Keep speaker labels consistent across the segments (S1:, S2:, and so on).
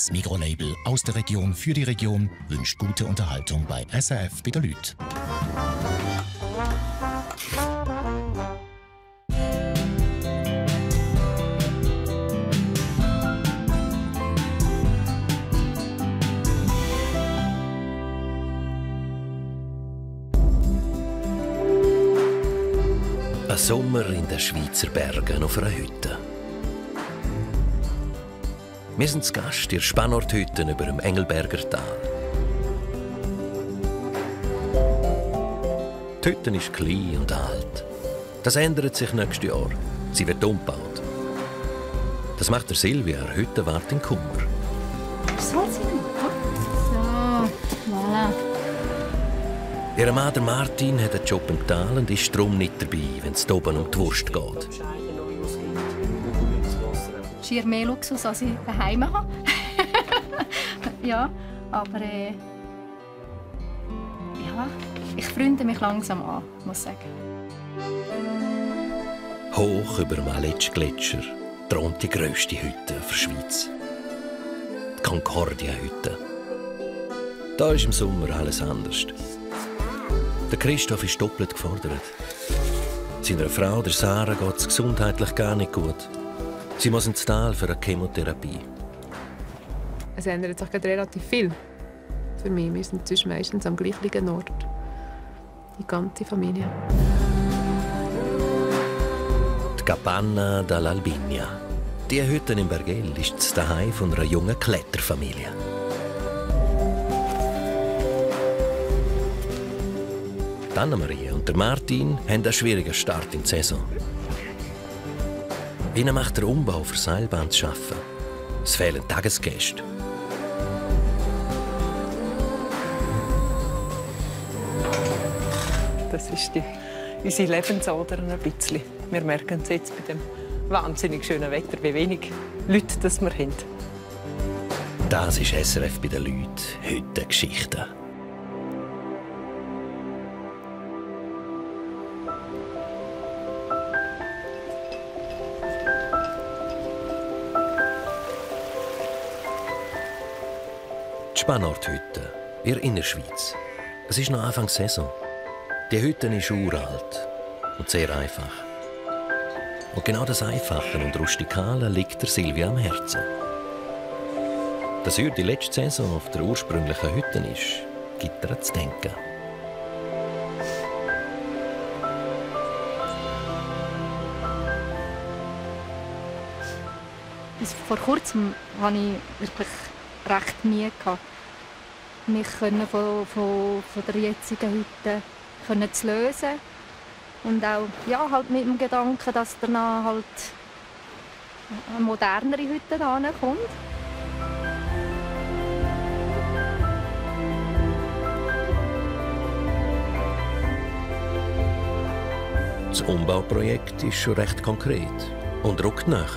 S1: Das Migros-Label aus der Region für die Region wünscht gute Unterhaltung bei SRF bei der Lüt.
S2: Ein Sommer in den Schweizer Bergen auf einer Hütte. Wir sind zu Gast in der Spannorthütte über dem Engelberger Tal. Die Hütte ist klein und alt. Das ändert sich nächstes Jahr. Sie wird umgebaut. Das macht der Silvia, Hüttenwart, in Kummer.
S3: So, voilà.
S2: Ihr Mann, der Martin, hat einen Job im Tal und ist darum nicht dabei, wenn es oben um die Wurst geht.
S3: Schier mehr Luxus, als ich daheim habe. Ja, aber ja, ich freunde mich langsam an, muss ich sagen.
S2: Hoch über dem Aletsch-Gletscher thront die grösste Hütte der Schweiz. Die Concordia-Hütte. Da ist im Sommer alles anders. Der Christoph ist doppelt gefordert. Seiner Frau, der Sarah, geht es gesundheitlich gar nicht gut. Sie muss ins Tal für eine Chemotherapie.
S4: Es ändert sich gerade relativ viel für mich. Wir sind sonst meistens am gleichen Ort. Die ganze Familie.
S2: Die Capanna dall'Albinia. Die Hütte in Bergell ist das Zuhause von einer jungen Kletterfamilie. Anna-Marie und der Martin haben einen schwierigen Start in die Saison. Ihnen macht der Umbau für Seilbahn zu arbeiten. Es fehlen Tagesgäste.
S5: Das ist unsere Lebensader ein bisschen. Wir merken es jetzt bei dem wahnsinnig schönen Wetter, wie wenig Leute das wir haben.
S2: Das ist SRF bei den Leuten. Heute Geschichten. Die Spannorthütte in der Innerschweiz. Es ist noch Anfang Saison. Die Hütte ist uralt und sehr einfach. Und genau das Einfache und Rustikale liegt der Silvia am Herzen. Dass ihr die letzte Saison auf der ursprünglichen Hütte ist, gibt ihr zu denken.
S3: Bis vor kurzem hatte ich wirklich recht Mühe, mich von der jetzigen Hütte zu lösen. Und auch ja, halt mit dem Gedanken, dass danach halt eine modernere Hütte da kommt.
S2: Das Umbauprojekt ist schon recht konkret und rückt näher.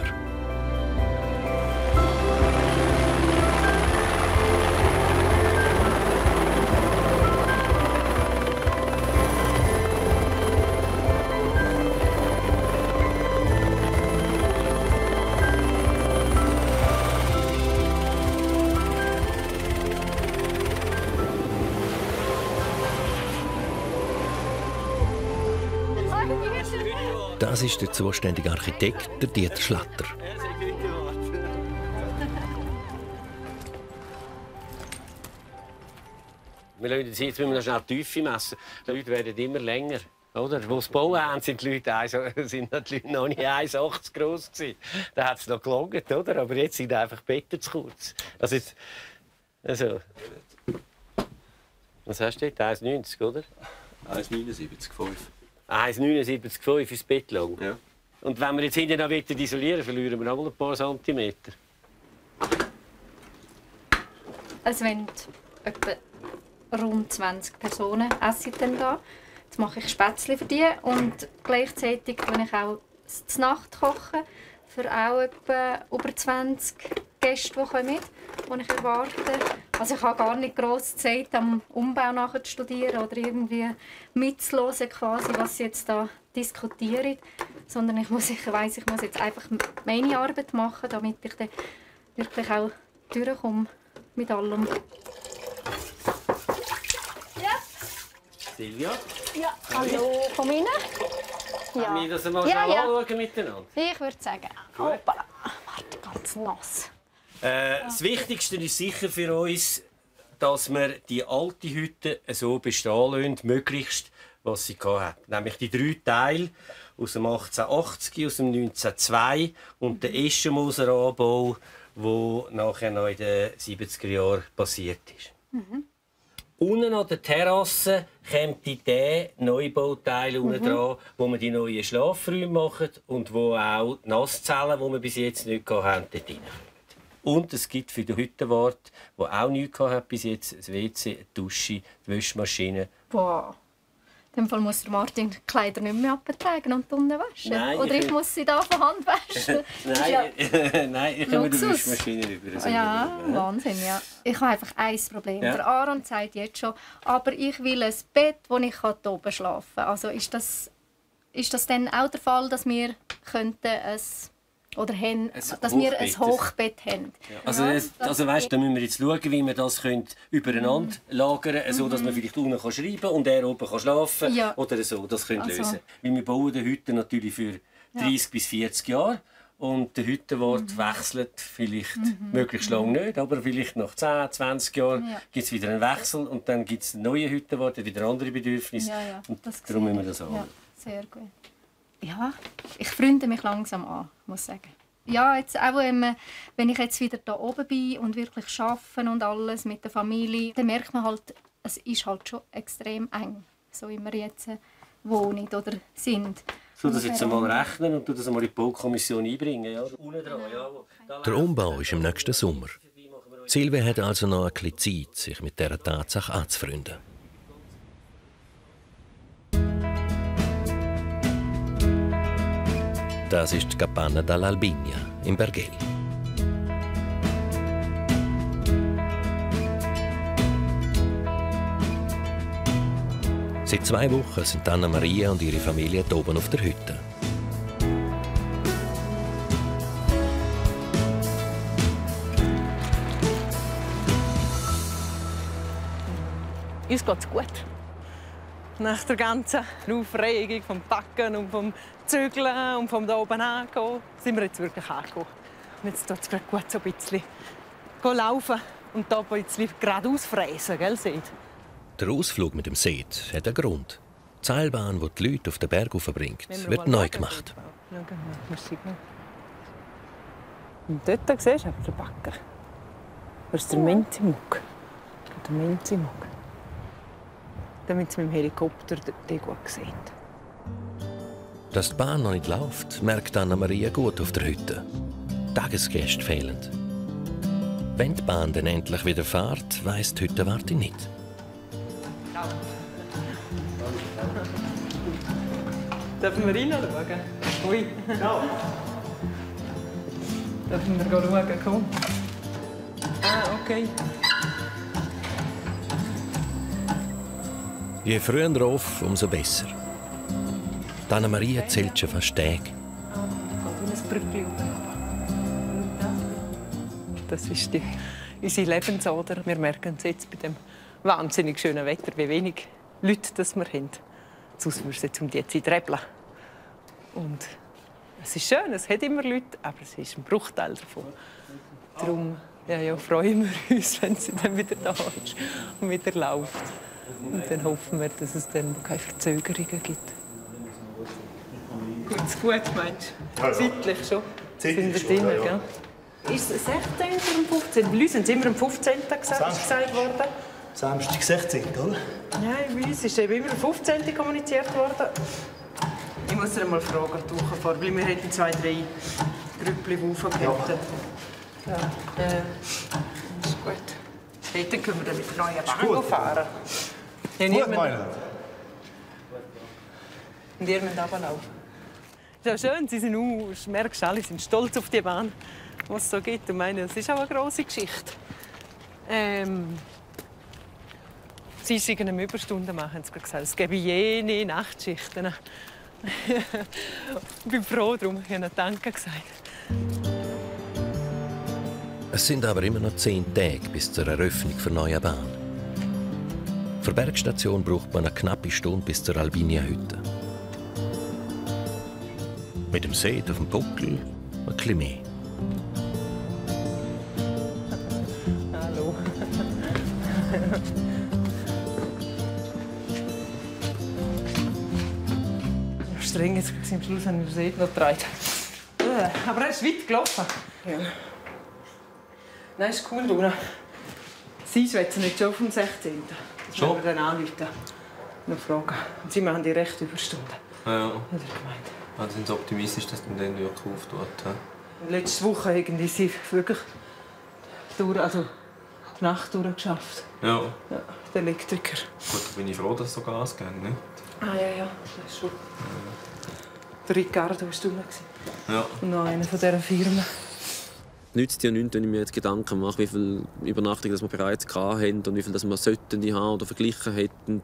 S2: Das ist der zuständige Architekt, der Dieter Schlatter.
S6: Wir lassen jetzt noch schnell die Tiefe messen. Die Leute werden immer länger. Oder? Wo sie bauen haben, sind die Leute noch nicht 1,80 groß gewesen. Da hat es noch gelungen, oder? Aber jetzt sind einfach die Betten zu kurz. Also, was hast du dort? 1,90, oder?
S7: 1,79,5.
S6: 1,79,5 ins Bett lang.
S7: Ja.
S6: Und wenn wir jetzt hinten noch isolieren, verlieren wir noch mal ein paar Zentimeter.
S3: Also wenn etwa rund 20 Personen essen dann da. Jetzt mache ich Spätzle für die und gleichzeitig koche ich auch zur Nacht kochen für auch etwa über 20 Gäste, die kommen, die ich erwarte. Also ich habe gar nicht gross Zeit, am Umbau nachher zu studieren oder irgendwie mitzuhören, quasi, was sie jetzt da diskutieren. Sondern ich muss jetzt einfach meine Arbeit machen, damit ich dann wirklich auch durchkomme mit allem. Ja.
S6: Silvia?
S3: Ja, hallo. Komm rein.
S6: Können wir das mal
S3: Ja, ja.
S6: anschauen miteinander?
S3: Ich würde sagen, hoppala. Warte, ganz nass.
S6: Das Wichtigste ist sicher für uns, dass wir die alte Hütte so bestehen lassen, möglichst, was sie hatte. Nämlich die 3 Teile aus dem 1880, aus dem 1902 und der Eschenmoser Anbau, der nachher noch in den 70er Jahren passiert ist. Unten an der Terrasse kommt der Neubauteil dran, wo wir die neuen Schlafräume machen und wo auch die Nasszellen, die wir bis jetzt nicht hatten, dort rein. Und es gibt für den Hüttenwart, der auch nichts hatte bis jetzt, ein WC, eine Dusche, die Wäschmaschine.
S3: Wow. In dem Fall muss der Martin die Kleider nicht mehr abtragen und unten waschen.
S6: Nein,
S3: oder ich muss sie da von Hand waschen.
S6: Nein, ich komme mit der
S3: Luxus.
S6: Wäschmaschine rüber.
S3: Ja, Wahnsinn, ja. Ich habe einfach ein Problem.
S6: Ja.
S3: Der Aaron sagt jetzt schon, aber ich will ein Bett, wo ich hier oben schlafen kann. Also ist das dann auch der Fall, dass wir könnten dass wir ein Hochbett haben?
S6: Ja. Also weißt, da müssen wir jetzt schauen, wie wir das übereinander lagern können, so dass man vielleicht unten schreiben kann und er oben schlafen kann.
S3: Ja.
S6: Oder so, das können lösen. Weil wir bauen die Hütte natürlich für 30 bis 40 Jahre. Und der Hüttenwart wechselt vielleicht möglichst lange nicht, aber vielleicht nach 10, 20 Jahren gibt es wieder einen Wechsel und dann gibt es einen neuen Hüttenwart, der wieder andere Bedürfnisse.
S3: Ja,
S6: und
S3: das
S6: darum müssen wir das anschauen.
S3: Ja, sehr gut. Ja, ich freunde mich langsam an, muss ich sagen. Ja, jetzt auch wenn ich jetzt wieder da oben bin und wirklich arbeite und alles mit der Familie, dann merkt man halt, es ist halt schon extrem eng, so wie wir jetzt wohnen oder sind.
S6: So, das jetzt einmal rechnen und das einmal in die Baukommission einbringen. Ja?
S2: Der Umbau ist im nächsten Sommer. Silvia hat also noch ein bisschen Zeit, sich mit dieser Tatsache anzufreunden. Das ist die Capanna dall'Albigna in Bergell. Seit 2 Wochen sind Anna Maria und ihre Familie hier oben auf der Hütte.
S5: Uns geht's gut. Nach der ganzen Aufregung vom Packen und vom Zügeln und vom da oben angehen, sind wir jetzt wirklich angekommen. Und jetzt tut es gerade gut so ein bisschen laufen und da ein bisschen geradeaus fräsen, gell, seht?
S2: Der Ausflug mit dem Seet hat einen Grund. Die Seilbahn, die die Leute auf den Berg bringt, wird neu gemacht.
S5: Und dort siehst du den Backer. Das ist der Menzimug. Der Menzimug. Damit es mit dem Helikopter den gut sieht.
S2: Dass die Bahn noch nicht läuft, merkt Anna Maria gut auf der Hütte. Tagesgäste fehlen. Wenn die Bahn dann endlich wieder fährt, weiss die Hüttenwartin nicht.
S5: Dürfen wir reinschauen? Ui. Ja. Dürfen wir schauen? Komm. Ah, okay.
S2: Je früher drauf, umso besser. Anna Maria zählt schon fast Tage.
S5: Das ist unsere Lebensader. Wir merken es jetzt bei dem wahnsinnig schönen Wetter, wie wenig Leute das wir haben. Sonst würden wir jetzt um die Zeit rebeln. Und es ist schön, es hat immer Leute, aber es ist ein Bruchteil davon. Darum freuen wir uns, wenn sie dann wieder da ist und wieder läuft. Und dann hoffen wir, dass es dann keine Verzögerungen gibt. Gut, meinst du? Zeitlich schon. Sind wir drin, gell? Ist es 16. oder 15.? Bei uns sind es immer am 15. gesagt worden.
S8: Samstag 16, oder?
S5: Nein, bei uns ist eben immer am 15. kommuniziert worden. Ich muss dir mal fragen, die Woche vor, weil wir hätten 2, 3 Grüppli, die aufgehört. Ja. Das ist gut. Hey, dann können wir dann mit der neuen Bahn fahren.
S8: Gut, meine.
S5: Und ihr müsst runterlaufen. Das ist ja schön, sie sind du merkst, alle sind stolz auf die Bahn, die es so gibt. Ich meine, es ist auch eine grosse Geschichte. Sie sind eine Überstunde machen, haben sie gesagt. Es gäbe jene Nachtschichten. Ich bin froh darum, ich habe Danke gesagt.
S2: Es sind aber immer noch 10 Tage bis zur Eröffnung der neuen Bahn. Für die Bergstation braucht man eine knappe Stunde bis zur Albinia-Hütte. Mit dem See auf dem Buckel ein bisschen mehr.
S5: Hallo. Streng, jetzt am Schluss habe ich den See noch getragen. Aber er ist weit gelaufen. Ja. Nein, ist cool, Luna. Sie schwätzen nicht schon auf dem 16. Das
S7: schon?
S5: Wir dann anrufen. Noch fragen. Und sie machen die recht Überstunden.
S7: Ja.
S5: In der Gemeinde.
S7: Also sind Sie optimistisch, dass dann wirklich auftut?
S5: Letzte Woche irgendwie sie wirklich also die Nacht durchgeschafft.
S7: Ja.
S5: Ja, der Elektriker.
S7: Gut, dann bin ich froh, dass es so Gas geht, nicht?
S5: Ah ja, das ist schon. Der Riccardo war drin.
S7: Ja.
S5: Und noch einer von dieser Firma.
S9: Nützt ja nichts, wenn ich mir jetzt Gedanken mache, wie viele Übernachtungen wir bereits hatten und wie viel wir sollten haben oder verglichen hätten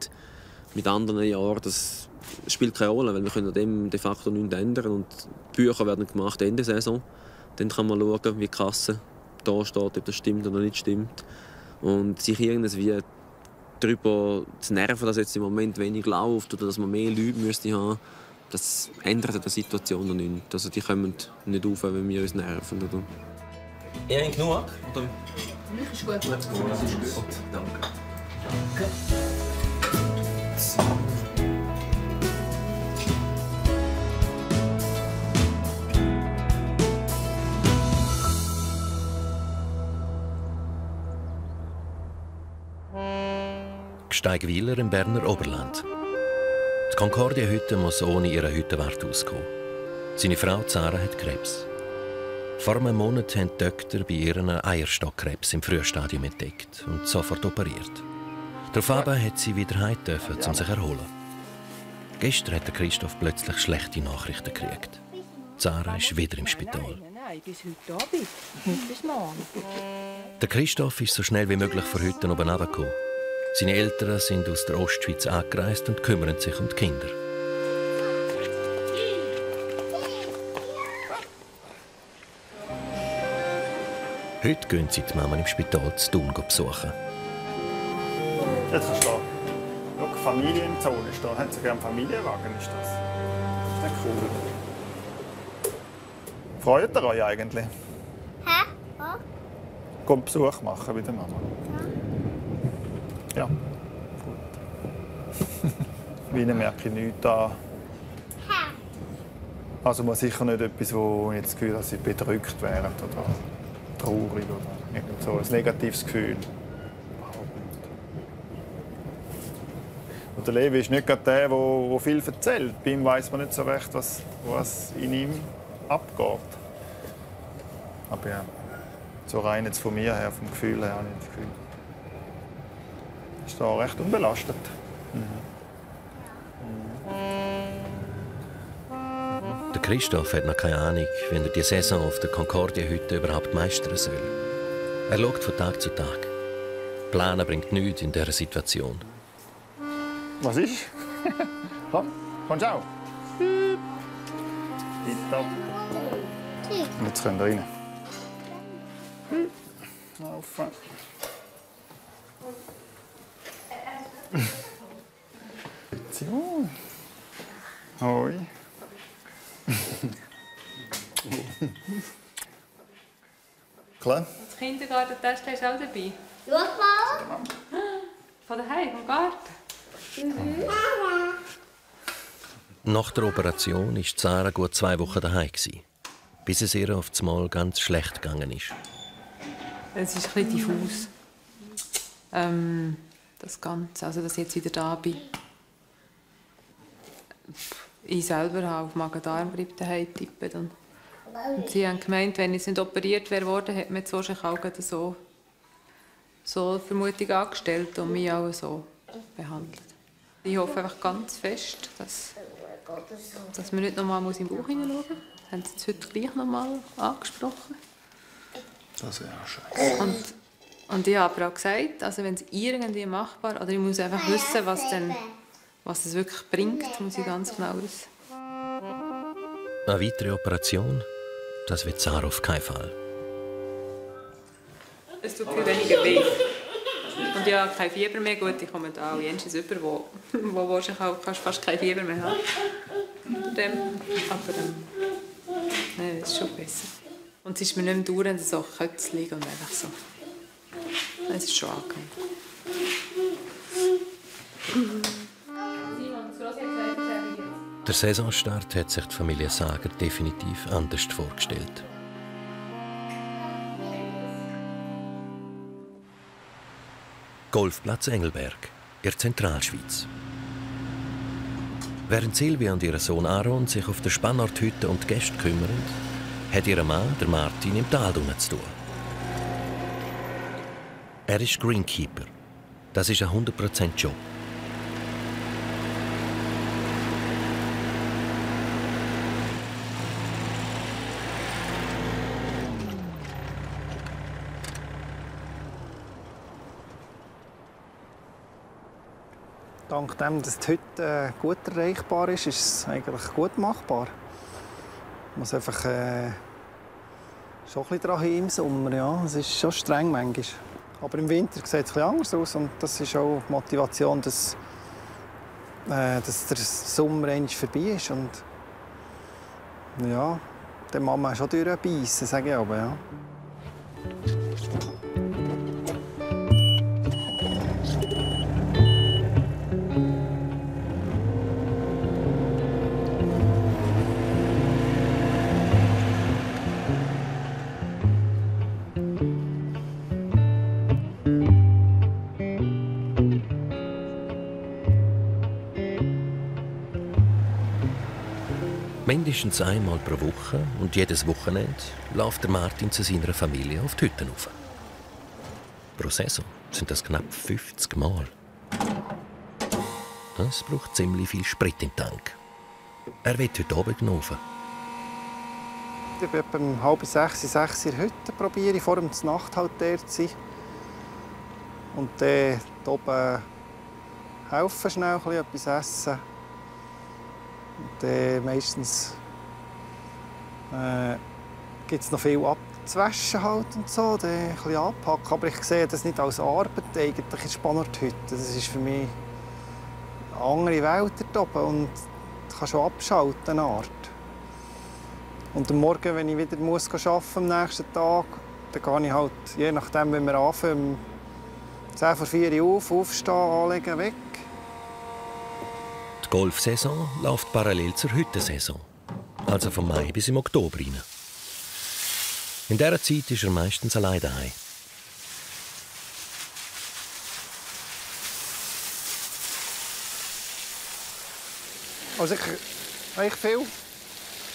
S9: mit anderen Jahren. Das spielt keine Rolle, weil wir können an dem de facto nichts ändern. Und die Bücher werden gemacht Ende Saison. Dann kann man schauen, wie die Kasse da steht, ob das stimmt oder nicht stimmt. Und sich irgendwie darüber zu nerven, dass jetzt im Moment wenig läuft oder dass man mehr Leute müsste haben, das ändert an der Situation noch nicht. Also die kommen nicht auf, wenn wir uns nerven. Oder?
S7: Ihr habt genug? Oder?
S4: Mich ist gut.
S7: Das ist gut. Danke.
S2: Gsteigweiler im Berner Oberland. Die Concordia-Hütte muss ohne ihren Hüttenwart auskommen. Seine Frau Zara hat Krebs. Vor einem Monat haben die Doktor bei ihr einen Eierstockkrebs im Frühstadium entdeckt und sofort operiert. Daraufhin hat sie wieder heim dürfen, um sich zu erholen. Gestern hat Christoph plötzlich schlechte Nachrichten gekriegt. Zara ist wieder im Spital.
S10: Nein, bis heute Abend, nicht bis morgen.
S2: Der Christoph ist so schnell wie möglich von heute oben runtergekommen. Seine Eltern sind aus der Ostschweiz angereist und kümmern sich um die Kinder. Heute gehen sie die Mama im Spital zu Thun besuchen.
S8: Jetzt kannst du da. Schau, Familie im Zaun ist da. Haben Sie gerne einen Familienwagen? Ist das? Ist das cool? Freut ihr euch eigentlich?
S11: Hä? Was?
S8: Kommt Besuch machen bei der Mama. Ja. Gut. Bei Ihnen merke ich nichts an. Also man sicher nicht etwas, wo ich jetzt das Gefühl habe, dass sie bedrückt wären oder traurig oder irgend so ein negatives Gefühl. Überhaupt nicht. Und der Levi ist nicht gerade der, der viel erzählt. Bei ihm weiss man nicht so recht, was in ihm abgeht. Aber ja, so rein jetzt von mir her, vom Gefühl her, habe ich das Gefühl. Ist da recht unbelastet.
S2: Der Christoph hat noch keine Ahnung, wie er die Saison auf der Concordia-Hütte überhaupt meistern soll. Er schaut von Tag zu Tag. Planen bringt nichts in dieser Situation.
S8: Was ist? Komm, kommst du auch? Tipptopp. Und jetzt könnt ihr rein. Auf. So. Hoi. Klar.
S4: Das Kindergartentest hast du auch dabei?
S11: Schau mal.
S4: Von daheim, vom Garten?
S2: Nach der Operation war Zara gut 2 Wochen daheim, bis es ihr auf einmal ganz schlecht gegangen ist.
S4: Es ist ein bisschen diffus. Das Ganze, also dass ich jetzt wieder da bin. Ich selber habe auf Magen-Darm-Grippe daheim getippt. Und sie haben gemeint, wenn ich nicht operiert wäre, hätte man jetzt wahrscheinlich auch so Vermutung angestellt und mich auch so behandelt. Ich hoffe einfach ganz fest, dass man nicht noch mal im Bauch hineinschauen muss. Haben sie es heute gleich noch mal angesprochen.
S8: Das wäre scheiße.
S4: Und ich habe aber auch gesagt, also wenn es irgendwie machbar ist, oder ich muss einfach wissen, was es wirklich bringt, muss ich ganz genau wissen.
S2: Eine weitere Operation, das wird Zara auf keinen Fall.
S4: Es tut viel weniger weh. Und ja, kein Fieber mehr. Gut, ich komme da auch jenseits über, wo wahrscheinlich auch fast kein Fieber mehr haben. Aber nein, das ist schon besser. Und es ist mir nicht mehr dauernd so Kötzchen und einfach so. Es ist schon angenehm.
S2: Der Saisonstart hat sich die Familie Sager definitiv anders vorgestellt. Golfplatz Engelberg, in der Zentralschweiz. Während Silvia und ihr Sohn Aaron sich auf der Spannorthütte um die Gäste kümmern, hat ihr Mann, der Martin, im Tal zu tun. Er ist Greenkeeper. Das ist ein 100% Job.
S12: Dank dem, dass die Hütte gut erreichbar ist, ist es eigentlich gut machbar. Man muss einfach schon ein bisschen daran hin im Sommer. Ja. Es ist schon streng manchmal. Aber im Winter sieht es ein bisschen anders aus. Und das ist auch die Motivation, dass der Sommer endlich vorbei ist. Und ja, der Mama schon durchbeissen, sage ich aber. Ja.
S2: Mindestens einmal pro Woche und jedes Wochenende läuft der Martin zu seiner Familie auf die Hütten rauf. Pro Saison sind das knapp 50 Mal. Das braucht ziemlich viel Sprit im Tank. Er wird heute Abend rauf.
S12: Ich bin etwa um 5:30, 6 in der Hütte, probiere vor dem Nacht halt dort zu sein. Und dann oben helfen, schnell etwas essen. Und dann meistens gibt es noch viel abzuwaschen halt und so, dann ein bisschen anpacken. Aber ich sehe das nicht als Arbeit eigentlich in der Spannorthütte. Das ist für mich eine andere Welt dort oben und ich kann schon abschalten, eine Art. Und am Morgen, wenn ich wieder arbeiten muss am nächsten Tag, dann gehe ich halt, je nachdem, wenn wir anfangen, 3:10 Uhr aufstehen, anlegen, weg.
S2: Die Golfsaison läuft parallel zur Hüttensaison, also vom Mai bis im Oktober rein. In dieser Zeit ist er meistens allein daheim.
S12: Also ich viel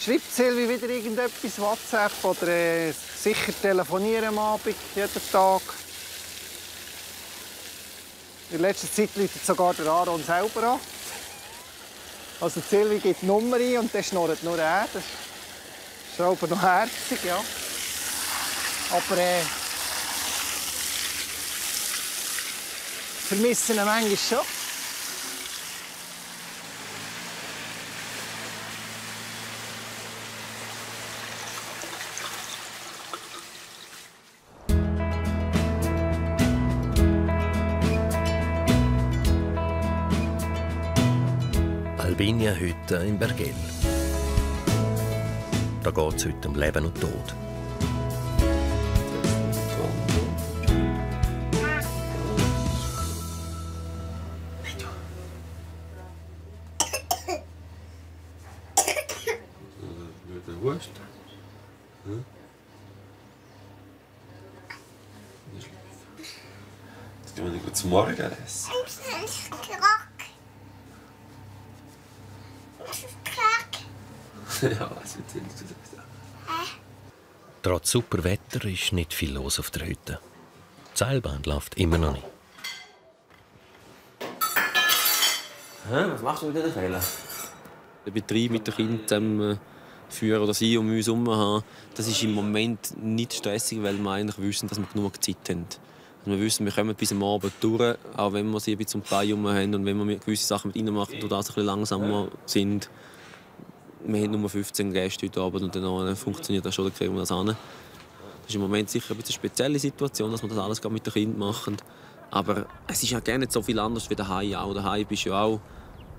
S12: schreibt Silvi wieder irgendetwas, WhatsApp oder sicher telefonieren am Abend, jeden Tag. In letzter Zeit läutet sogar der Aaron selber an. Also Silvi gibt die Nummer ein und dann schnurrt nur er. Das ist aber noch herzig, ja. Aber vermissen ihn manchmal schon.
S2: Albinia-Hütte in Bergell. Da geht es heute um Leben und Tod.
S7: Wurst? Das können wir zum Morgen essen. Ja, was erzählst du das?
S2: Trotz super Wetter ist nicht viel los auf der Hütte. Die Seilbahn läuft immer noch nicht.
S9: Was machst du mit den Fehler? Den Betrieb mit den Kindern führen oder sie um uns herum haben, das ist im Moment nicht stressig, weil wir eigentlich wissen, dass wir genug Zeit haben. Also wir wissen, wir kommen bis am Abend durch, auch wenn wir sie ein bisschen zum Teil herum haben und wenn wir gewisse Sachen mit ihnen machen, die das ein bisschen langsamer sind. Wir haben nur 15 Gäste heute Abend und dann funktioniert das schon, dann kriegen wir das hin. Das ist im Moment sicher ein bisschen eine spezielle Situation, dass wir das alles mit den Kindern machen. Aber es ist ja gar nicht so viel anders wie daheim auch. Daheim bist du ja auch,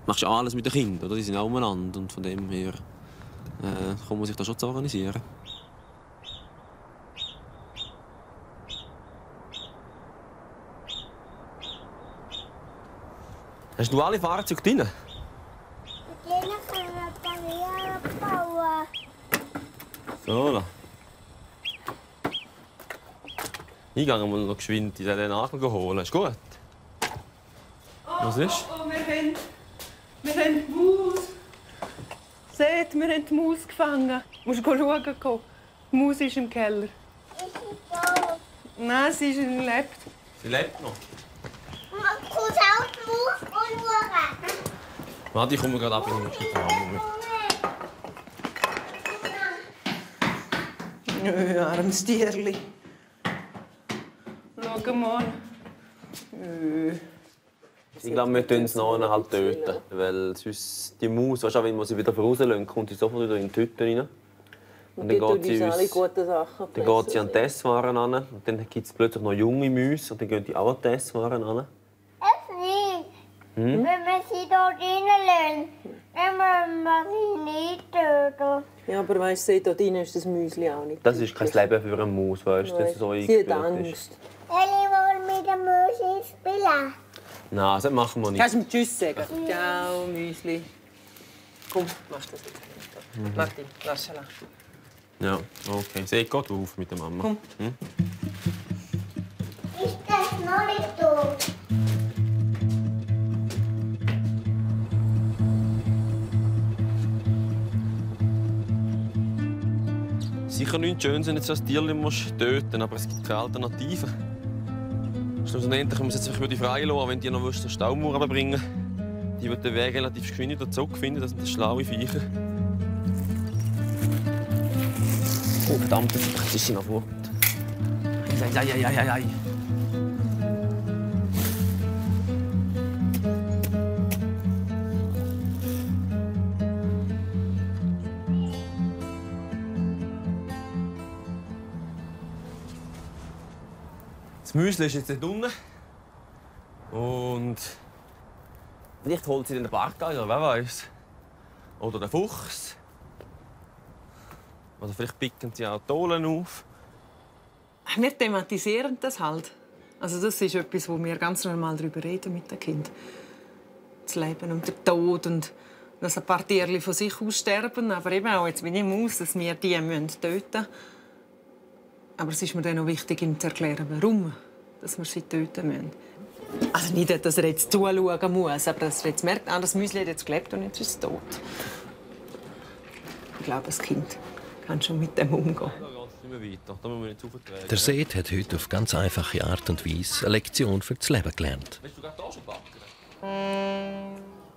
S9: machst du alles mit den Kindern, oder? Die sind auch umeinander. Und von dem her kann man sich da schon zu organisieren. Hast du alle Fahrzeuge drin?
S11: Drinnen können wir Barrieren bauen.
S9: So, da. Ich gehe mal noch geschwind den Nagel holen. Ist gut? Was ist?
S5: Wir haben die Maus. Seht, wir haben die Maus gefangen. Du musst schauen. Die Maus ist im Keller.
S11: Ist sie tot?
S5: Nein, sie lebt.
S9: Sie lebt noch.
S11: Man kann auch die Maus anschauen.
S9: Warte, ich komme gerade ab in den Raum.
S5: Armes Tierli. Schau mal.
S9: Ich glaube, wir töten es nachher halt töten. Weil sonst die Maus, weißt du, wenn man sie wieder rauslassen, kommt sie sofort wieder in die Hütte rein. Und dann geht sie
S10: alle guten Sachen.
S9: Dann geht sie an die Esswaren an. Und dann gibt es plötzlich noch junge Mäuse. Und dann gehen die auch an die Esswaren an.
S11: Es nicht. Wenn wir sie dort reinlassen, dann müssen wir sie nicht töten.
S10: Ja, aber weißt du, dort drin ist das Müsli auch nicht.
S9: Das ist kein Leben für eine Maus, weißt du, das so
S10: sie hat Angst.
S11: Elli will mit der Maus spielen.
S9: Nein, das machen wir nicht.
S5: Kannst du ihm Tschüss sagen? Ciao, Müsli. Komm, mach das jetzt. Martin, lass schon.
S9: Ja, okay. Seht geht auf mit der Mama.
S5: Komm.
S11: Ist das noch nicht tot?
S9: Sicher nichts Schönes, wenn du so ein Tier töten musst, aber es gibt keine Alternative. Schlussendlich können wir es jetzt einfach über die Freie lassen, wenn die noch eine Staumauer bringen. Die wird den Weg relativ geschwind wieder zurückfinden, das sind schlaue Viecher. Oh, verdammt, jetzt ist sie noch fort. Ei. Das Müsli ist jetzt unten. Und vielleicht holt sie den Bartgeier, wer weiß. Oder den Fuchs. Oder vielleicht picken sie auch die Dohlen auf.
S5: Wir thematisieren das halt. Also das ist etwas, wo wir ganz normal darüber reden mit den Kindern. Das Leben und der Tod und dass ein paar Tiere von sich aus sterben. Aber eben auch jetzt, wenn ich muss, dass wir die töten müssen. Aber es ist mir dann auch wichtig, ihm zu erklären, warum dass wir sie töten müssen. Also nicht, dass er jetzt zuschauen muss, aber dass er jetzt merkt, das Müsli hat jetzt gelebt und jetzt ist es tot. Ich glaube, das Kind kann schon mit dem umgehen.
S2: Der Seet hat heute auf ganz einfache Art und Weise eine Lektion für das Leben gelernt.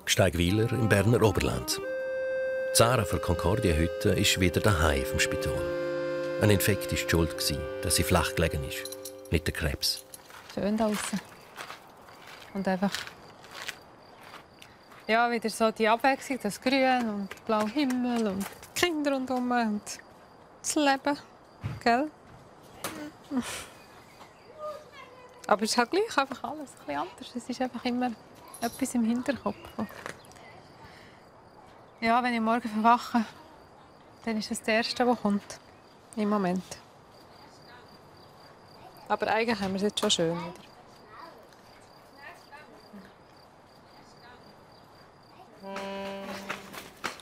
S2: Gsteigwiler im Berner Oberland. Sarah von Concordia-Hütte ist wieder daheim vom Spital. Ein Infekt war die Schuld, dass sie flach gelegen ist, nicht der Krebs.
S4: Schön draußen. Und einfach ja, wieder so die Abwechslung, das Grün und der blaue Himmel und die Kinder rundherum und das Leben. Gell? Aber es ist halt gleich einfach alles ein bisschen anders. Es ist einfach immer etwas im Hinterkopf. Ja, wenn ich morgen verwache, dann ist das Erste, was kommt. Im Moment. Aber eigentlich haben wir es jetzt schon schön wieder.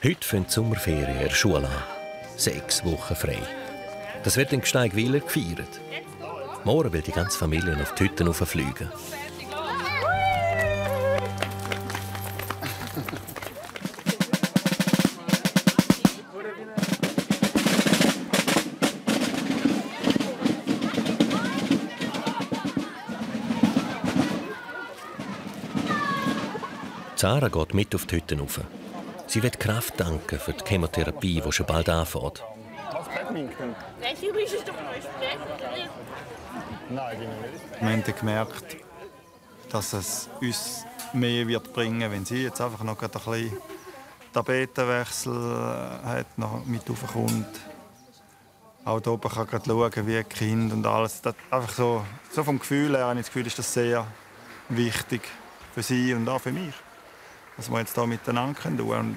S2: Heute fängt die Sommerferien in der Schule an. 6 Wochen frei. Das wird in Gsteigwiler gefeiert. Morgen will die ganze Familie auf die Hütten fliegen. Sarah geht mit auf die Hütten rauf. Sie will Kraft danken für die Chemotherapie, die schon bald anfängt.
S8: Wir haben gemerkt, dass es uns mehr wird bringen, wenn sie jetzt einfach noch ein bisschen Tapetenwechsel hat, noch mit raufkommt. auch hier oben kann schauen, wie Kind und alles. Das, einfach so vom Gefühl her habe ich das Gefühl, ist das sehr wichtig für sie und auch für mich, dass wir jetzt hier miteinander tun können.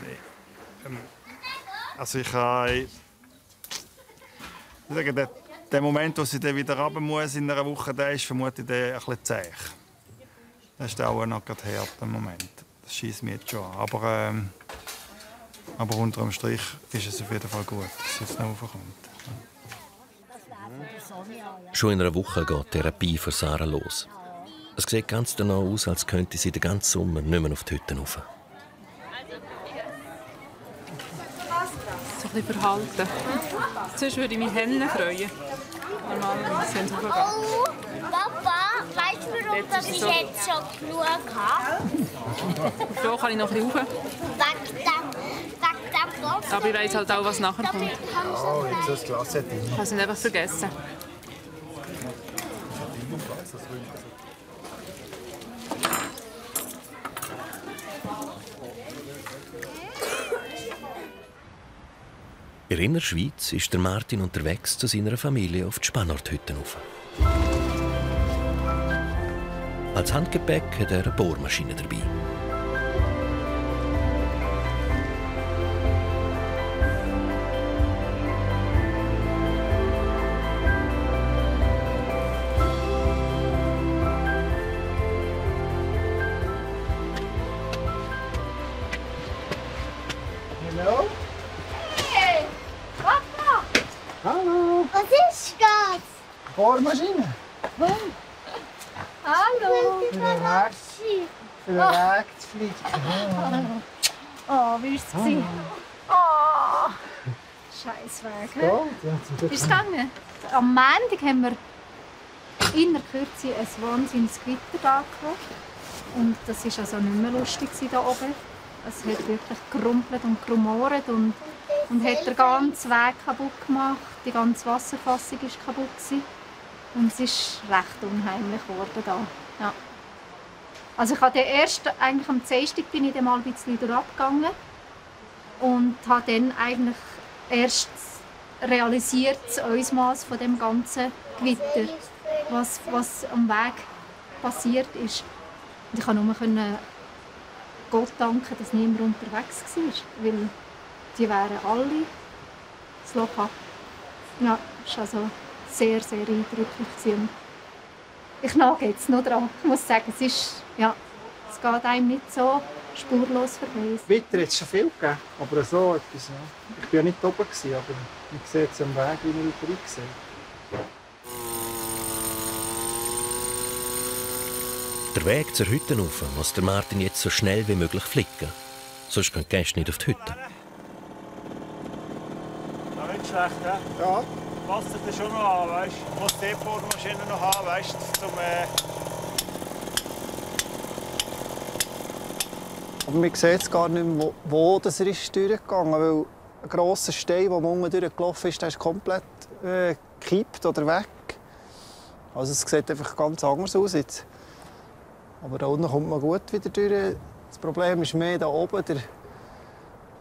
S8: Also ich kann sagen, der Moment, wo sie dann wieder runter muss in einer Woche, der ist vermutlich ein bisschen zäh. Das ist auch noch gerade hart, der Moment. Das schießt mich jetzt schon an. Aber unterm Strich ist es auf jeden Fall gut, dass es jetzt noch raufkommt.
S2: Schon in einer Woche geht die Therapie für Sarah los. Es sieht ganz danach aus, als könnte sie den ganzen Sommer nicht mehr auf die Hütte rauf.
S4: So ein bisschen verhalten. Sonst würde ich mich Hennen freuen. Normalerweise, wenn es hochgeht.
S11: Oh, Papa, weißt du, warum dass ich jetzt schon genug habe?
S4: So kann ich noch ein bisschen rauf.
S11: Wegen dem Kopf.
S4: Aber ich weiss halt auch, was nachher kommt.
S8: Oh, jetzt das Glas hat
S4: Ich habe es nicht einfach vergessen.
S2: In der Innerschweiz ist der Martin unterwegs zu seiner Familie auf die Spannorthütte rauf. Als Handgepäck hat er eine Bohrmaschine dabei.
S8: Hallo?
S11: Hey, Papa!
S8: Hallo!
S11: Was ist das?
S8: Bohrmaschine?
S11: Hallo!
S8: Für den Weg zu fliegen.
S3: Oh, wie war es? Oh, scheiß Weg.
S8: Ja,
S3: Ist es gegangen? Am Montag haben wir in der Kürze ein wahnsinniges Gewitter da gehabt. Und das war also nicht mehr lustig hier oben. Es hat wirklich gerumpelt und gerumoret und hat den ganzen Weg kaputt gemacht. Die ganze Wasserfassung war kaputt. Und es ist recht unheimlich geworden da. Ja. Also ich habe eigentlich am Dienstag bin ich dann mal ein bisschen durchgegangen und habe dann eigentlich erst realisiert das Ausmaß von dem ganzen Gewitter, was am Weg passiert ist. Und ich konnte nur Gott danken, dass niemand unterwegs war, weil die wären alle das Loch ab. Ja, das war also sehr, sehr eindrücklich. Ich nage jetzt noch dran. Ich muss sagen, es geht einem nicht so spurlos vorbei.
S12: Wetter hat es schon viel gegeben, aber so etwas. Ja. Ich war ja nicht oben, aber ich sehe jetzt am Weg, wie ich wieder reinsehe.
S2: Der Weg zur Hütte rauf muss der Martin jetzt so schnell wie möglich flicken. Sonst können die Gäste nicht auf die Hütte.
S8: Ja, nicht schlecht, ja? Ja. Passt das schon noch an, weißt du? Muss die Bohrmaschine noch haben, weißt du,
S12: Aber man sieht jetzt gar nicht mehr, wo das ist durchgegangen, weil ein grosser Stein, der unten durchgelaufen ist, der ist komplett gekippt oder weg. Also es sieht einfach ganz anders aus jetzt. Aber da unten kommt man gut wieder durch. Das Problem ist mehr da oben,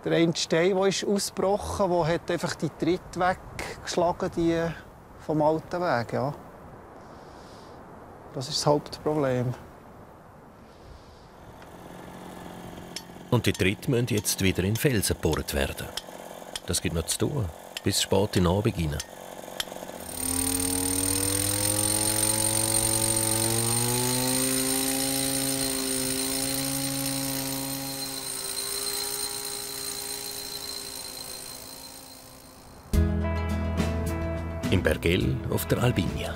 S12: der eine Stein, der ist ausgebrochen, der hat einfach die Tritte weggeschlagen, die vom alten Weg. Ja. Das ist das Hauptproblem.
S2: Und die Tritte müssen jetzt wieder in Felsen gebohrt werden. Das gibt noch zu tun, bis spät in den Abend rein. Im Bergell auf der Albinia.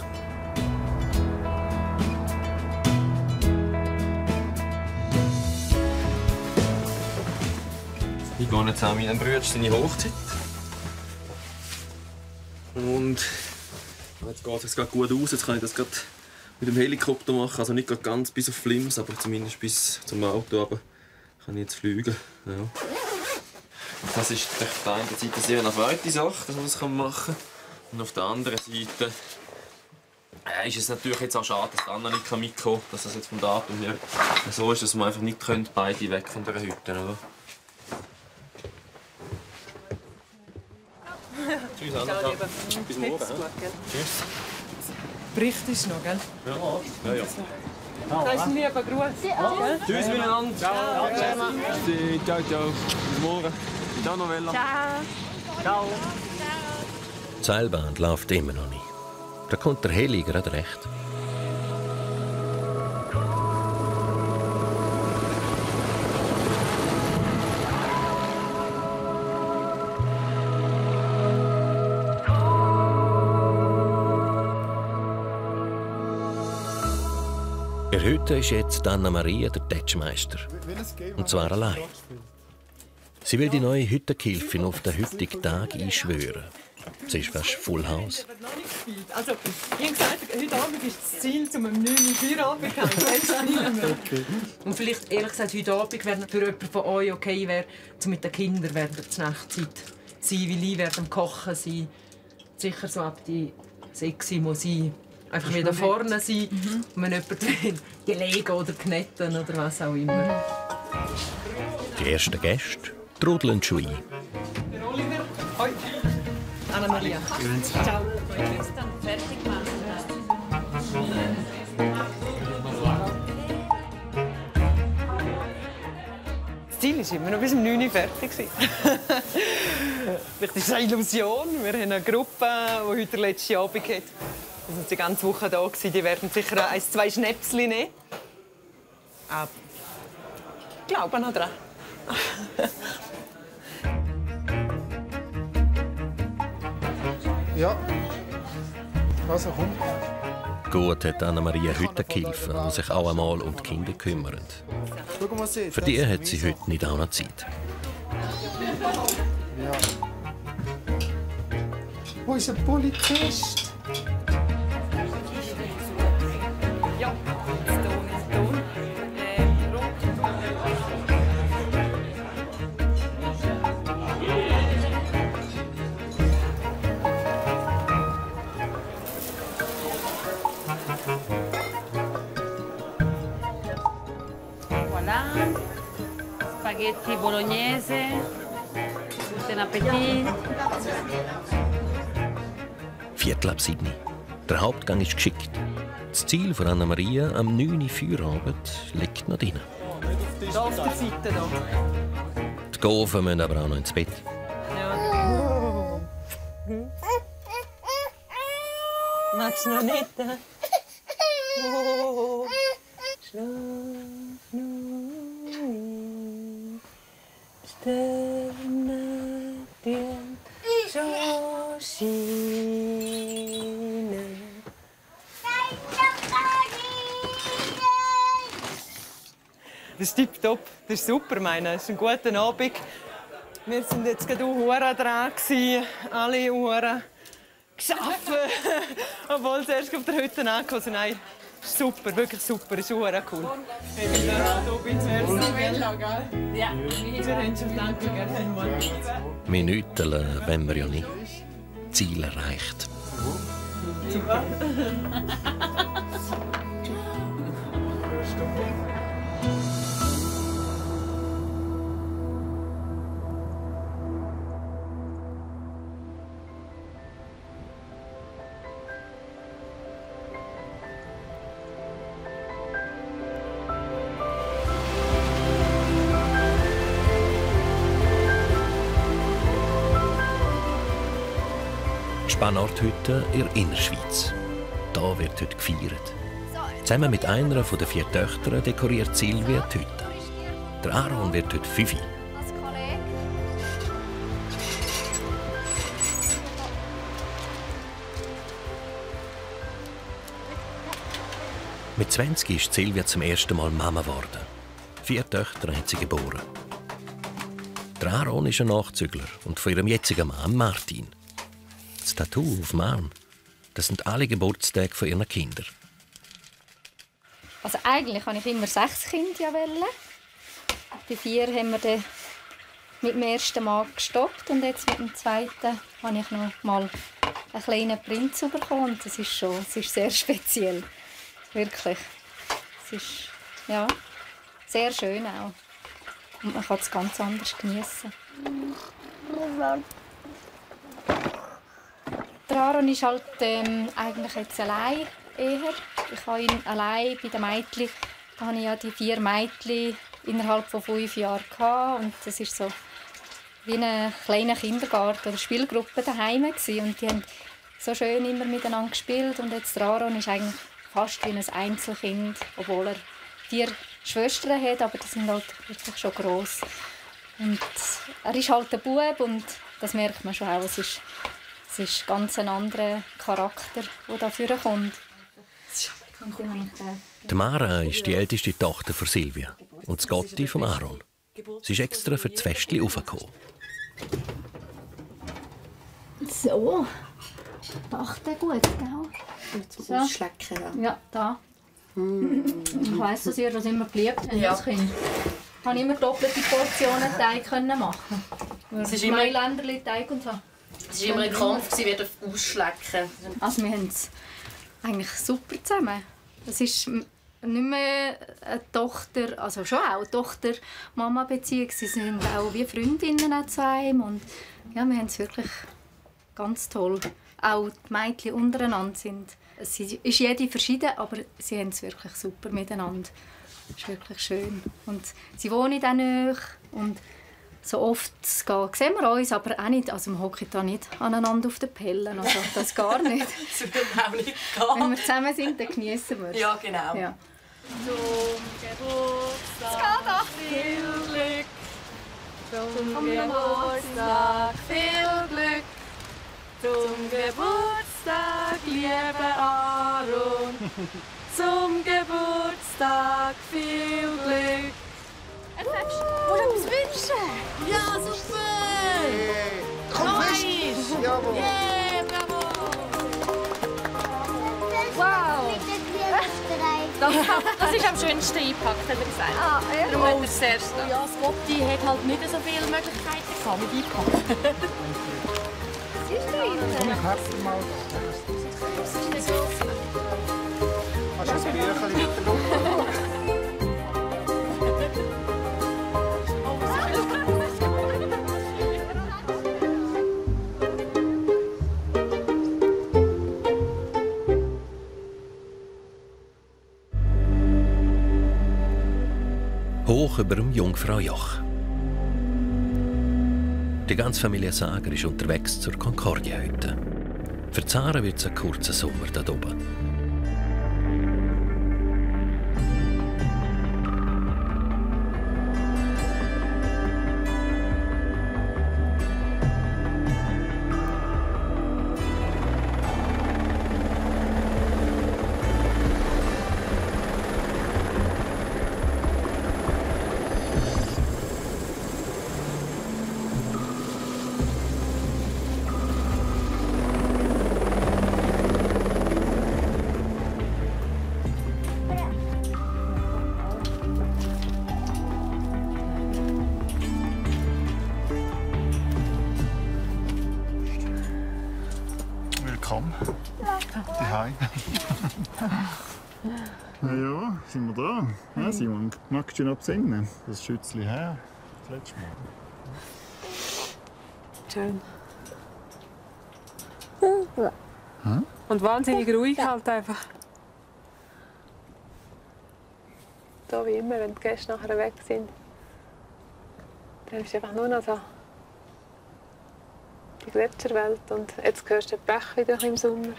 S9: Ich gehe jetzt an meinen Bruder seine Hochzeit. Und jetzt geht es gerade gut aus. Jetzt kann ich das gerade mit dem Helikopter machen. Also nicht ganz bis auf Flims, aber zumindest bis zum Auto. Aber kann ich jetzt fliegen. Ja. Das ist auf der einen Seite sehr eine zweite Sache, dass man das machen kann. Und auf der anderen Seite ist es natürlich jetzt auch schade, dass der andere nicht mitkommen kann. Dass das jetzt vom Datum her so ist, dass man einfach nicht beide weg von dieser Hütte. Oder? Tschüss.
S5: Ciao, lieber.
S9: Bis morgen.
S5: Tschüss. Bericht ist noch, gell?
S9: Ja.
S5: Das ist ein lieber Gruß.
S9: Tschüss miteinander.
S5: Ciao.
S9: Ciao, ciao. Bis morgen. Ciao, Novella.
S5: Ciao.
S2: Die Seilbahn läuft immer noch nicht. Da kommt der Heli gerade recht. In der Hütte ist jetzt Anna-Maria der Tätschmeister. Und zwar allein. Sie will die neue Hüttengehilfin auf den heutigen Tag einschwören. Sie ist fast Full House.
S5: Also, ich habe gesagt, heute Abend ist das Ziel, um 9 Uhr Feierabend zu haben. Und vielleicht, ehrlich gesagt, heute Abend wäre für jemanden von euch okay, wäre, mit den Kindern während der Nachtzeit sein, weil ich während dem Kochen sein. Sicher so ab die 6 Uhr muss ich einfach wieder vorne sein. Und wenn jemand will, gelegen oder knetten oder was auch immer.
S2: Die ersten Gäste trudeln schon ein.
S5: Oliver, hoi. Anna-Maria. Ciao. Fertig machen. Das Ziel ist immer noch bis um 9 Uhr fertig. Vielleicht ist es eine Illusion. Wir haben eine Gruppe, die heute den letzten Abend hat. Wir sind die ganze Woche da. Die werden sicher 1-2 Schnäpsli nehmen. Aber ich glaube noch dran.
S12: Ja. Also komm.
S2: Gut hat Anna-Maria Hüttengehilfen, die sich auch einmal um die Kinder kümmern. Für die hat sie heute nicht auch noch Zeit.
S12: Ja. Wo ist ein Polizist?
S5: Ja, jetzt Ton.
S13: Voilà. Spaghetti bolognese. Guten Appetit.
S2: 6:45. Der Hauptgang ist geschickt. Das Ziel von Anna-Maria am 9. Uhr Feierabend liegt noch drin.
S5: Da auf der Seite. Da.
S2: Die Gofen müssen aber auch noch ins Bett.
S5: Ja. Magst du noch nicht? Oh. Schlaf noch nicht. Sterne, die so scheinen. Das ist tipptopp, das ist super, meine. Es ist ein guter Abend. Wir waren jetzt gerade auch dran, alle Uhren geschaffen, obwohl sie erst auf der Hütte angekommen sind. Nein, super, wirklich super, ist auch cool. Hey, wieder Robin zuerst, gell? Ja. Wir haben schon danke, gell?
S2: Minuten wenn wir ja nicht. Ziel erreicht.
S5: Super.
S2: Spannorthütte in der Innerschweiz. Da wird heute gefeiert. Zusammen mit einer der 4 Töchter dekoriert Silvia die Hütte. Der Aaron wird heute 5. Mit 20 ist Silvia zum ersten Mal Mama geworden. 4 Töchter hat sie geboren. Der Aaron ist ein Nachzügler und von ihrem jetzigen Mann Martin. Das Tattoo auf dem Arm, das sind alle Geburtstage von ihren Kindern.
S3: Also eigentlich wollte ich immer 6 Kinder. Die 4 haben wir dann mit dem ersten Mal gestoppt und jetzt mit dem zweiten habe ich noch mal einen kleinen Prinz bekommen. Und das ist sehr speziell. Wirklich. Es ist ja, sehr schön auch. Und man kann es ganz anders genießen. Der Aaron ist halt eigentlich jetzt allein eher. Ich habe ihn allein bei den Mädchen. Da hatte ich ja die 4 Mädchen innerhalb von 5 Jahren gehabt. Und das ist so wie ein kleiner Kindergarten oder Spielgruppe daheim gewesen. Und die haben so schön immer miteinander gespielt. Und jetzt der Aaron ist eigentlich fast wie ein Einzelkind, obwohl er 4 Schwestern hat, aber die sind halt wirklich schon gross. Und er ist halt ein Bub und das merkt man schon auch. Es ist ganz ein anderer Charakter, der dafür kommt.
S2: Die Mara ist die älteste Tochter von Silvia und die Gotti von Aaron. Sie ist extra für das Festchen raufgekommen.
S3: So, dachte gut, gell?
S14: Zum Ausschlecken.
S3: Ja, da. Ich weiss, dass ihr das immer beliebt habt als Kind. Ich konnte immer doppelte Portionen Teig machen.
S14: Es ist immer
S3: Mailänderli Teig und so.
S14: Es war immer ein Kampf, wer ausschlecken.
S3: Also wir haben es eigentlich super zusammen. Es ist nicht mehr eine Tochter, also schon auch eine Tochter-Mama-Beziehung. Sie sind auch wie Freundinnen zu einem. Und ja, wir haben es wirklich ganz toll. Auch die Mädchen untereinander sind. Es ist jede verschieden, aber sie haben es wirklich super miteinander. Es ist wirklich schön. Und sie wohnen auch nahe. Und so oft sehen wir uns, aber auch nicht. Also wir hocken da nicht aneinander auf den Pellen. Also das gar nicht.
S14: Das würde auch nicht gehen.
S3: Wenn wir zusammen sind, dann genießen wir es.
S14: Ja, genau.
S3: Ja.
S14: Zum Geburtstag viel Glück. Zum Geburtstag viel Glück. Zum Geburtstag, lieber Aaron. Zum Geburtstag viel Glück.
S11: Willst du etwas wünschen?
S14: Ja, super!
S11: Komm,
S14: Nice!
S11: Jawohl!
S14: Yeah, bravo!
S11: Wow!
S13: Das ist am schönsten eingepackt, hat er gesagt.
S11: Ah, ja.
S13: Darum hat er es zuerst.
S14: Ja, das Gotti hat halt nicht so viele Möglichkeiten gehabt mit einpacken.
S11: Was ist denn?
S12: Komm, ich helfe mal. Hast du das Büchlein mit der Lupe?
S2: Hoch über dem Jungfraujoch. Die ganze Familie Sager ist unterwegs zur Concordia-Hütte. Für Zara wird es ein kurzer Sommer dort oben.
S8: Willkommen. Hi. Ja, sind wir da? Ja, Simon, magst du noch besinnen? Das Schützli her, das letzte Mal.
S5: Schön.
S8: Hm?
S5: Und wahnsinnig ruhig halt einfach. Da wie immer, wenn die Gäste nachher weg sind, dann ist es einfach nur noch so die Gletscherwelt. Und jetzt hörst du den Bach wieder im Sommer.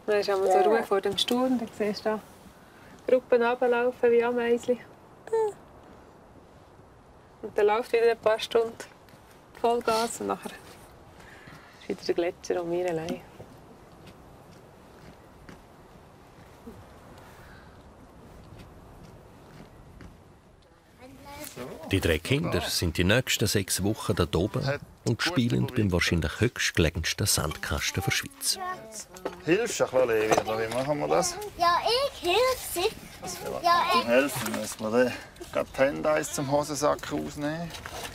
S5: Dann ist einmal so Ruhe vor dem Sturm. Dann siehst du da Gruppen runterlaufen wie Ameisen. Und dann läuft wieder ein paar Stunden Vollgas und nachher ist wieder der Gletscher und wir allein.
S2: Die 3 Kinder sind die nächsten 6 Wochen dort oben und spielen beim wahrscheinlich höchstgelegensten Sandkasten der Schweiz.
S8: Hilfst du ein bisschen, Levi, oder wie machen wir das?
S11: Ja, ich helfe. Ja, ich
S8: Helfen müssen wir dann gerade die Hände eins zum Hosensack rausnehmen.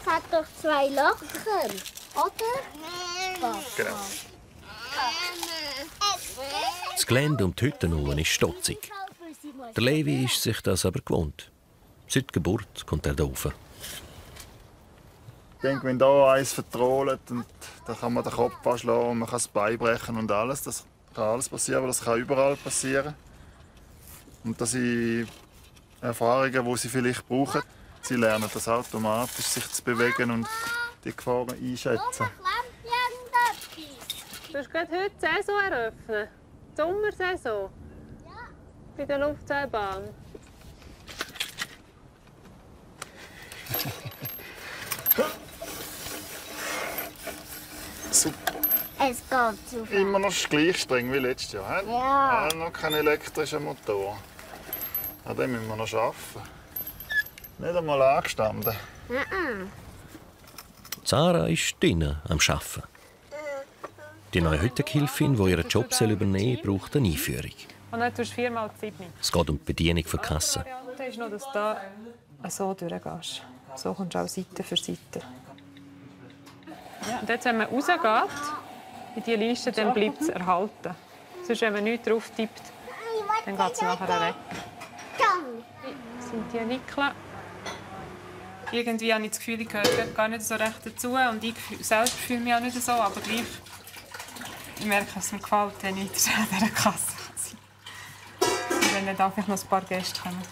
S11: hat doch 2 Lochen, oder?
S8: Genau.
S2: Das Gelände um die Hütte herum ist stotzig. Der Levi ist sich das aber gewohnt. Seit Geburt kommt er da rauf.
S8: denke, wenn da eins vertrohlt, dann kann man den Kopf anschlagen und man kann das Bein brechen und alles. Das kann alles passieren, aber das kann überall passieren. Und das sind Erfahrungen, die sie vielleicht brauchen. Sie lernen das automatisch, sich zu bewegen und die Gefahren einschätzen.
S15: Du hast gerade heute die Saison eröffnen. Die Sommersaison. Ja. Bei der Luftseilbahn.
S8: Super.
S11: Es geht super.
S8: Immer noch gleich streng wie letztes Jahr. He?
S11: Ja.
S8: Noch kein elektrischer Motor. An dem müssen wir noch arbeiten. Nicht einmal angestanden.
S2: Zara ist drinnen am Arbeiten. Die neue Hüttengehilfin, die ihren Job übernehmen soll, braucht eine Einführung.
S5: Und dann tust du 4-mal die Zeit nicht.
S2: Es geht um die Bedienung der Kasse.
S5: Die Variante ist noch, dass du da so durchgehst. So kommst du auch Seite für Seite. Ja. Und jetzt, wenn man rausgeht, in diese Liste, dann bleibt es erhalten. Sonst, wenn man nichts drauf tippt, dann geht es nachher weg. Das sind die Nickel.
S15: Irgendwie habe ich das Gefühl, ich gehöre gar nicht so recht dazu. Und ich selbst fühle mich auch nicht so, aber gleich. Ich merke, dass es mir gefällt, wenn ich in dieser Kasse bin. Und wenn dann darf ich noch ein paar Gäste kommen.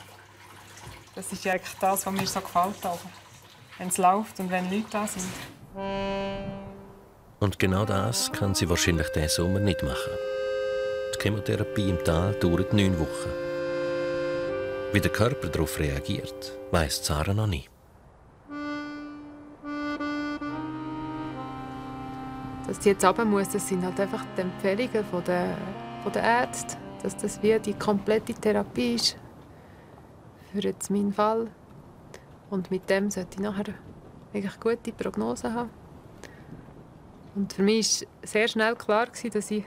S15: Das ist ja eigentlich das, was mir so gefällt. Wenn es läuft und wenn Leute da sind.
S2: Und genau das kann sie wahrscheinlich diesen Sommer nicht machen. Die Chemotherapie im Tal dauert 9 Wochen. Wie der Körper darauf reagiert, weiss Zara noch nicht.
S4: Dass die jetzt runter muss, das sind halt einfach die Empfehlungen von der Ärzte, dass das wie die komplette Therapie ist für jetzt meinen Fall. Und mit dem sollte ich nachher wirklich gute Prognosen haben. Und für mich war sehr schnell klar, dass ich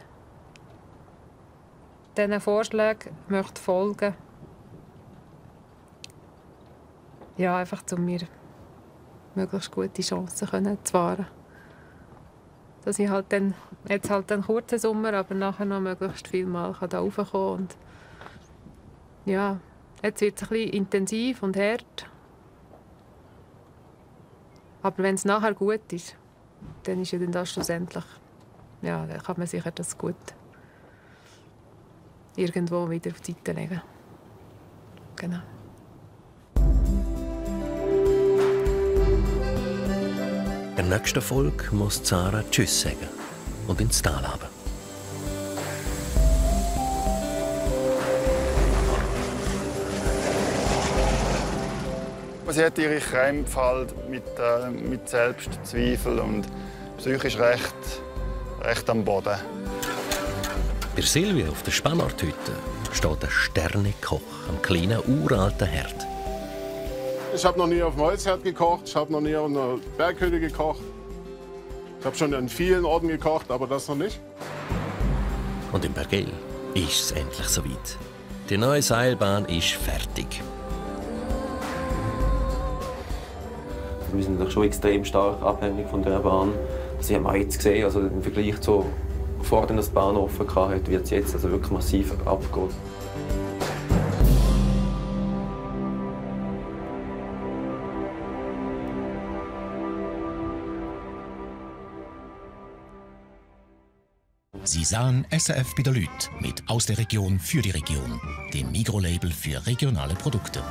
S4: diesen Vorschlägen folgen möchte. Ja, einfach um mir möglichst gute Chancen zu wahren. Dass ich halt dann, jetzt halt einen kurzen Sommer, aber nachher noch möglichst viel Mal da raufkommen kann. Und ja, jetzt wird es ein bisschen intensiv und hart. Aber wenn es nachher gut ist, dann ist ja dann das schlussendlich, ja, dann kann man sicher das gut irgendwo wieder auf die Seite legen. Genau.
S2: In der nächsten Folge muss Zara Tschüss sagen und ins Tal runter.
S8: Sie hat ihre Krämpfe mit Selbstzweifel und psychisch recht am Boden.
S2: Bei Silvia auf der Spannorthütte steht ein Sternekoch am kleinen, uralten Herd.
S16: Ich habe noch nie auf dem Holzherd gekocht, ich habe noch nie auf einer Berghütte gekocht. Ich habe schon an vielen Orten gekocht, aber das noch nicht.
S2: Und in Bergell ist es endlich soweit. Die neue Seilbahn ist fertig.
S9: Wir sind natürlich schon extrem stark abhängig von dieser Bahn. Das haben wir jetzt gesehen, also im Vergleich zu vor der Bahn offen hatte, wird es jetzt also wirklich massiv abgehen.
S1: Sie sahen SRF bei der Lüt mit «Aus der Region für die Region», dem Mikrolabel für regionale Produkte.